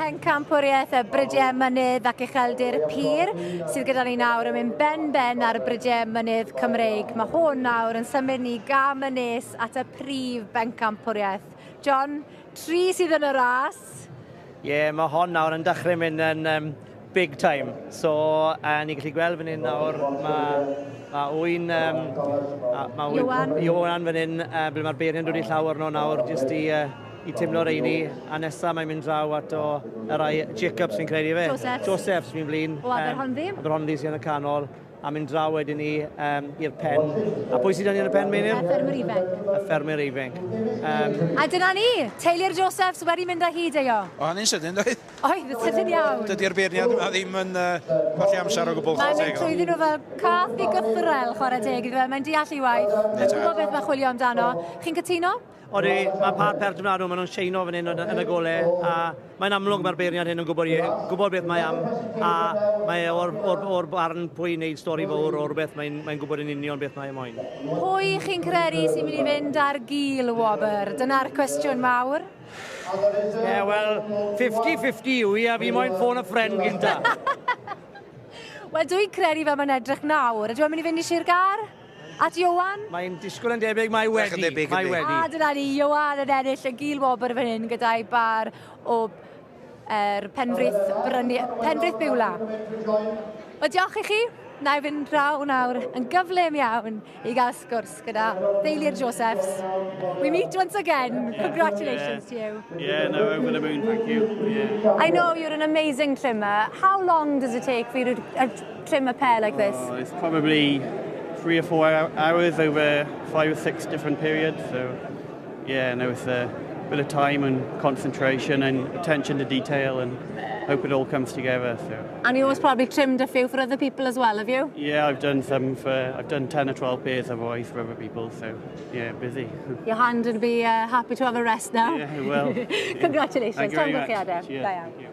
Pencampwriaeth y Brydiau Mynydd ac Ucheldir Pur sydd gyda ni nawr yn mynd ben-ben ar y Brydiau Mynydd Cymreig. Mae hwn nawr yn symud ni gam yn nes at y prif bencampwriaeth. John, tri sydd yn y ras. Ie, yeah, mae hon nawr yn dechrau mynd yn big time. So, ni'n gallu gweld fan hyn nawr, mae Owen, ma Owen, Ioan. Ioan fan hyn, ble mae'r beirniaid yn dod i llaw arno nawr, jyst i teimlo reini, a nesaf mae'n mynd draw at o y rai Jacobs fi'n credu fe. Josephs. Josephs fi'n flin. O Aberhonddu. Aberhonddu sy'n yn y canol, a mynd draw wedyn ni i'r pen. A pwy sydd 'da ni yn y pen, Meinir? Y ffermwyr ifanc. Y ffermwyr ifanc. A dyna ni, teulu'r Josephs wedi mynd â hi, Deio. O, hynny'n sydyn, doedd? Oedd, sydyn iawn. Dydy'r beirniad yma ddim yn colli amser o gwbl. Mae'n mynd trwyddyn nhw fel cath i gythrel, chwarae teg iddo fe. Mae'n deall ei waith. Mae'n gwybod beth mae'n chwilio amdano. Chi'n cytuno? Odi, mae par pert ymlaen nhw, maen nhw'n sheino fan hyn yn y gole, a mae'n amlwg mae'r beirniad hyn yn gwybod beth mae am, a mae o'r barn pwy wneud stori fawr o rhywbeth, mae'n gwybod yn union beth mae e moyn. Pwy chi'n credu sy'n mynd i fynd ar gil wobr? Dyna'r cwestiwn mawr. Ie, yeah, wel, 50-50 yw i, a fi moyn phone a friend gynta. Wel, dwi'n credu fel mae'n edrych nawr. Ydw i'n mynd i fynd i Sir Gâr? At Ioan? Mae'n disgwyl yn debyg, mae wedi. Debyg, mae wedi. A dyna ni, Ioan yn ennill y gil wobr fan hyn gyda'i bar o Penfrith, Brynu, Penfrith Biwla. Wel, diolch i chi. Na i fynd draw nawr yn gyflym iawn i gael sgwrs gyda deulu'r Josephs. We meet once again. Congratulations to you. Yeah, no, over the moon, thank you. Yeah. I know you're an amazing trimmer. How long does it take for you to trim a pair like this? Oh, it's probably 3 or 4 hours over 5 or 6 different periods. So, yeah, no, it's a bit of time and concentration and attention to detail and hope it all comes together. So, And you always probably trimmed a few for other people as well, have you? Yeah, I've done 10 or 12 pairs otherwise for other people. So, yeah, busy. Your hand will be happy to have a rest now. Yeah, well. Congratulations. Thank you very much. Llongyfarchiadau. Cheers. Da iawn. Thank you.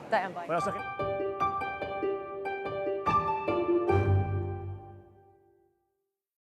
Da iawn, boi. Well, os